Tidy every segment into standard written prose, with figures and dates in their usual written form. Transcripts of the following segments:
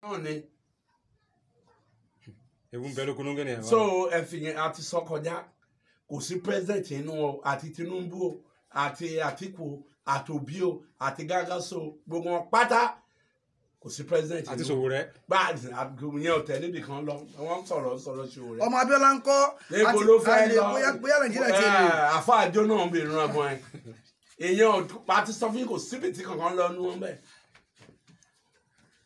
Náà ni. Ewu ń bẹ lóko lóńgẹ́ nìyẹn. So ẹ̀fìn yẹn àti sọ kọjá, kò sí president inú o, àti Tinubu o, àti Atiku o, àti Obi o, àti Gángáso, gbogbo wọn pátá kò sí president àti inú. Sowore. Bá ìyẹn ò tẹ níbì kan lọ, wọ́n sọ̀rọ̀ sọ̀rọ̀ Sowore. Ọmọ Abíọ́lá ń kọ́. Níbo ló fẹ́ lọ? Bóyá Nàìjíríà ti lè. Àfáàjọ náà ń bèrè ràn bọ́ ẹ. Èèyàn àti sọ fún yín kò síbi tí kankan lọ nú wọn bẹ́ẹ̀.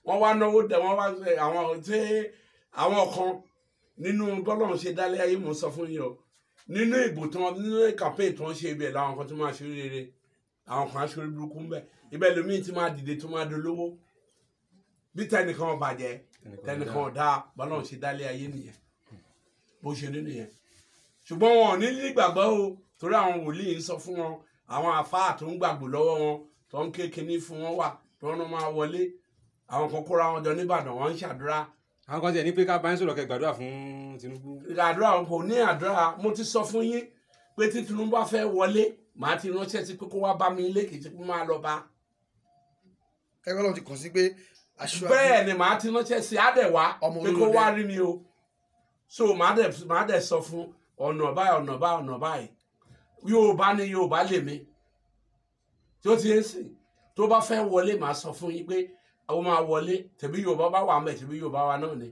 Wọ́n wá náwó dẹ, wọ́n wá àwọn tí àwọn kan nínú bọ́lọ́run ṣe dálé ayé, mò ń sọ fún yín o. Nínú ìbò tí wọ́n, nínú campaign tí wọ́n ṣe, ibẹ̀ làwọn kan tó máa ṣe rere, àwọn kan á ṣe orí burúkú ń bẹ̀. Ibẹ̀ lómi ti máa dìde tó máa dolówó. Bí tẹnìkan ò bàjẹ́, tẹnìkan ò dáa, bọ́lọ́run ṣe dálé ayé nìyẹn. Bó ṣe rí nìyẹn. Ṣùgbọ́n wọn ò ní nígbàgbọ́ o, torí àwọn wòlíì ń sọ fún wọn, àwọn àfáà tó ń gbàgbọ́ lọ́wọ́ wọn, tó ń ké kinní fún wọn wà, tó ń máa wọlé. Àwọn kan kóra wọn jọ n'Ìbàdàn, wọ́n ń ṣàdúrà. Àwọn kan tiẹ̀ ní pé ká bá yín sọ̀rọ̀ kẹ́ gbàdúrà fún Tinubu. Àdúrà kò ní àdúrà. Mo ti sọ fún yín pé tí Tinubu bá fẹ́ wọlé, màá ti ránṣẹ́ sí pé kó wá bá mi ilé, kì í ṣe pé máa lọ bá. Ẹgbẹ́ Ọlọ́run ti kàn sí pé aṣọ. Bẹ́ẹ̀ ni, màá ti ránṣẹ́ sí àdẹ̀wá pé kó wá rí mi o. So màá dẹ̀ sọ fún ọ̀nà báyìí, ọ̀nà báyìí, ọ̀nà báyìí. Yorùbá ni Yorùbá lè mi. Tí ó ti ń sìn, tó bá fẹ́ wọlé, màá sọ fún yín pé àwọn máa wọlé, tẹ̀bí Yorùbá bá wà mẹ́, tẹ̀bí Yorùbá wa náà ni.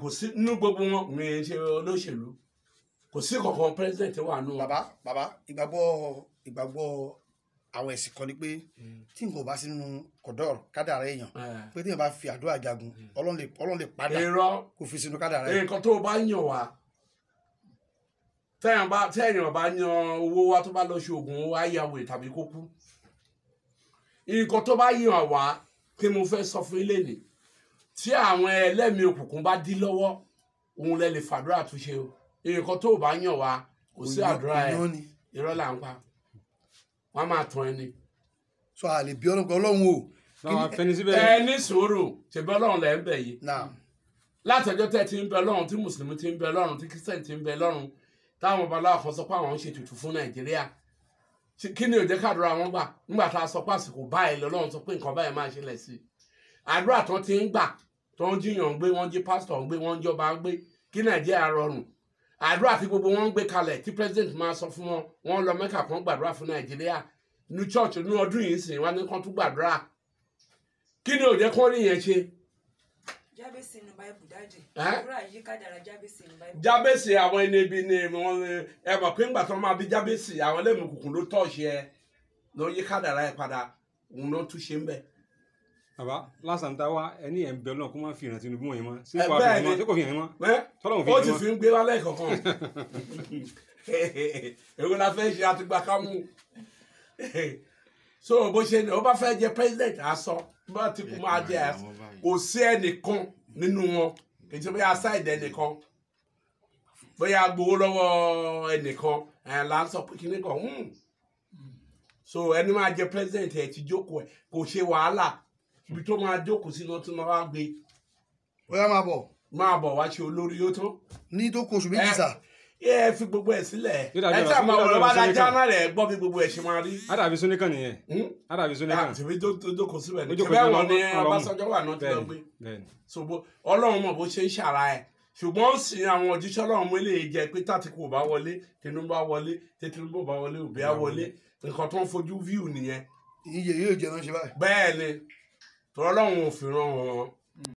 Kò sí nínú gbogbo wọn, mi ń ṣe olóṣèlú, kò sí kankan president wà nù. Bàbá, ìgbàgbọ́ àwọn ẹ̀sìn kan ni pé tí nǹkan ò bá sínú kọ̀dọ̀rọ̀ kádàrá èèyàn, pé tí èèyàn bá fi àdúrà jagun, Ọlọ́run lè padà kó fi sínú kádàrá èèyàn. Nǹkan tó o bá yàn wá, tẹ́yàn bá yan owó wá, tó bá lọ ṣe oògùn owó, á ya wèrè tàbí kó kú. Nǹkan tó bá yàn wá kí mo fẹ́ sọ fún ilé ni, tí àwọn ẹlẹ́mìí òkùnkùn bá dí lọ́wọ́, òun lẹ lè fàdúrà túnṣe o. Nǹkan tó bá yàn wá, kò sí àdúrà ẹ, irọ́ là ń pa, wọ́n máa tàn ẹni. Sọ àlè bí Ọlọ́run o. Ẹ ní sùúrù, ṣèbí Ọlọ́run lẹ́ ń bẹ̀ yìí. Látọjọ́ tẹ́ ti ń bẹ Ọlọ́run, tí mùsùlùmí ti ń bẹ Ọlọ́run, tí kírísítẹ̀nì ti ń bẹ Ọlọ́run, táwọn babaláwo kan sọ pé àwọn ń ṣe ètùtù fún Nàìjíríà, kí ni ó jẹ́ kàdúrà wọn gbà? Nígbà tá a sọ pé àsìkò báyìí lọ́lọ́run sọ pé nǹkan báyìí máa ṣẹlẹ̀ sí i, àdúrà tó ti ń gbà, tó ń jiyàn ń gbé, wọ́n jí pásítọ̀ ń gbé, wọ́n ń jọba ń gbé, kí Nàìjíríà rọrùn. Àdúrà tí gbogbo wọn ń gbé kalẹ̀, tí president máa sọ fún wọn, wọ́n lọ Mẹ́kà kan gbàdúrà fún Nàìjíríà ní church ní ọdún yìí sìn, wọn ní kán tún gbàdúrà. Kí ni ó jẹ́ kán rí yẹn ṣe? Jábèsì nínú Báíbù dájì. Àdúrà yí kádàrá Jábèsì nínú Báíbù. Jábèsì, àwọn ẹni ibi ni wọn. Ẹ mọ̀ pé ńgbà tó máa bí Jábèsì, àwọn ẹlẹ́mìí kùkùn ló tọ̀ọ̀ṣì ẹ ló yí kádàrá ẹ padà, òun ló tún ṣe ń bẹ̀. Bàbá, lásán tá wa ẹni ẹ̀ ń bẹ Ọlọ́run kó má fi ìrìn Tinubu wọ̀nyí mọ́. Ṣé kò fi hàn mọ́? Ṣé kò fi hàn mọ́? Ó ti fi ń gbé wálẹ̀ kankan. Èwo la fẹ́ ṣe àtìgbà ká mú. So bó ṣe ni ó bá fẹ́ jẹ president, á sọ bá ti kú máa jẹ, kò sí ẹnìkan nínú wọn, kì í ṣe bóyá ṣáìdì ẹnìkan, bóyá gbowó lọ́wọ́ ẹnìkan ẹ̀ là ń sọ pé kíní kan. So ẹni máa jẹ president ẹ̀ ti jókòó, ẹ̀ kò ṣe wàhálà, ibi tó máa jókòó sínú tó máa wá gbé. Ó yá, máa bọ̀. Máa bọ̀ wá ṣe olórí yóò tán. Ní tó kó oṣù 2 sà. Ẹ fi gbogbo ẹ sílẹ̀, ẹ tí a máa wọlé bá dájá náà rẹ gbọ́ bí gbogbo ẹ ṣe máa rí. Ádàbí Sóníkàn nìyẹn. Ádàbí Sóníkàn. Tèmi tó jókòó síbẹ̀ ní ṣẹbẹ́ wọn ni Ọbásanjọ́ wà náà ti lọ gbé. Ọlọ́run mọ̀ bó ṣe ń ṣàrà ẹ̀, ṣùgbọ́n sì àwọn òjíṣẹ́ Ọlọ́run mú eléyìí jẹ pé tàtìkù ò bá wọlé, Tinubu bá wọlé, Tinubu bá wọlé, Òbí á wọlé, nǹkan tó ń fojú fíù nìyẹn. Iye yóò jẹ náà ṣe báyìí. Bẹ́ẹ̀ ni, tọ́lọ́ Ọlọ́run ò fi ràn wọ́n.